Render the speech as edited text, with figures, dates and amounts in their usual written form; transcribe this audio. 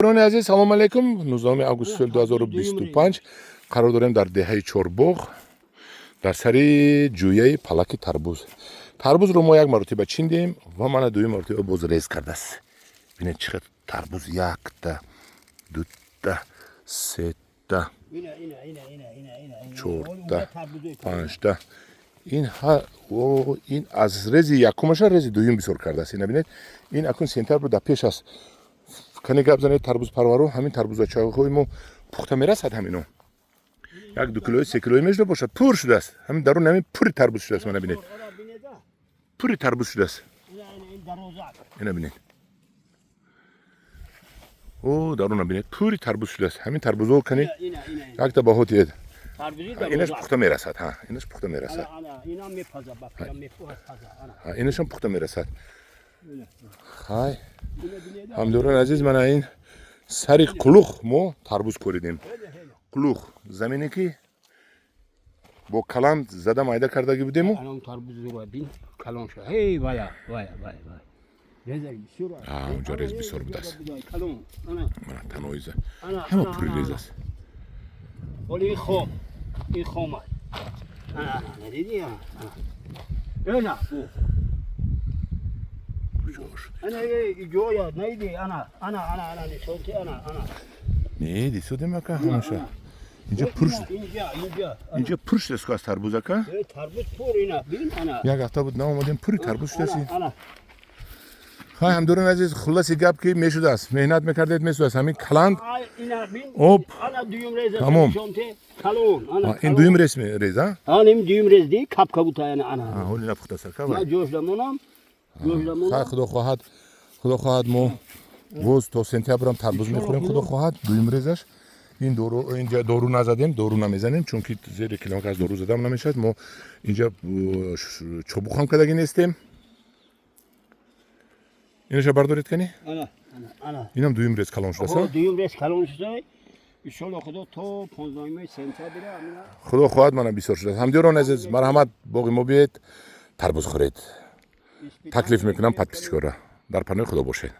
Рони азиз, салому алейкум. 19 август соли 2025 қарор дорем дар деҳаи Чорбоғ, дар сари ҷӯяи палаки тарбуз. Тарбузро мо як маротиба чиндем ва мана дуюм маротиба боз рез кардааст. Бинед, чӣ қадр тарбуз: якта, дута, сета, чорта, панҷта. Ин аз рези якумаша рези дуюм бисёр кардааст. Ина бинед, ин акун сентябр дар пеш аст. Кане гап занед, тарбузпарваро. Ҳамин тарбузачаҳои мо пухта мерасад. Ҳамино як 2 килои, 3 килои мешуда бошад. Пур шудааст, ҳамин дарун ҳамин пури тарбуз шудааст. Мана бинед, пури тарбуз шудааст. Ина бинед, о, даруна бинед, пури тарбуз шудааст. Ҳамин тарбузҳо кани якта баҳо тиед. Инаш пухта мерасад, ҳа, инаш пухта мерасад, инашам пухта мерасад. Хай, ҳамдорони азиз, мана ин сари қулух мо тарбуз коридем. Қулух замине, ки бо каланд зада майда кардагӣ будему. Калон шуд. Ҳей, вая, вая, вая, вая. Унҷо рез бисёр будааст. Мана таноиза ҳама пури рез аст. Оли ин хом, ин хом аст. Ана, ана, надидӣ? Ана, ана, ана, ҷоя наиди, ана, ана, ана, ана, нишонти, ана, ана. Не, дисодем, ака, ҳамаша инҷа пур шуд. Инҷа, инҷа. Инҷа пур шудааст аз тарбуз, ака. Тарбуз пур, ина бин, ана. Як ҳафта буд, наомадем, пури тарбуз шудааст. Ана. Хай, ҳамдорони азиз, хулоси гап, ки мешудааст, меҳнат мекардед, мешудааст. Ҳамин каланд об. Тамом. Ин дуюм рез, реза. Ин дуюм рез ди капка бута, ана, ана. Ҳоли напухтааст, ака. Ҷош дамонам. Хай, худо хоҳад, худо хоҳад, мо боз то сентябрам тарбуз мехӯрем, худо хоҳад. Дуюм резаш ин. Дору инҷа дору назадем, дору намезанем, чунки зери клёнка аз дору задам намешавад. Мо инҷа чобуқам кардагӣ нестем. Инаша бардоред, кани. Инам дуюм рез калон шудааст. Дуюм рез калон шуда, иншолло, худо то 15 сентябр. Худо хоҳад, мана бисёр шудааст. Ҳамдиёрон азиз, марҳамат, боғи мо биед, тарбуз хӯред. Таклиф мекунам подписчикора. Дар паноҳи худо бошед.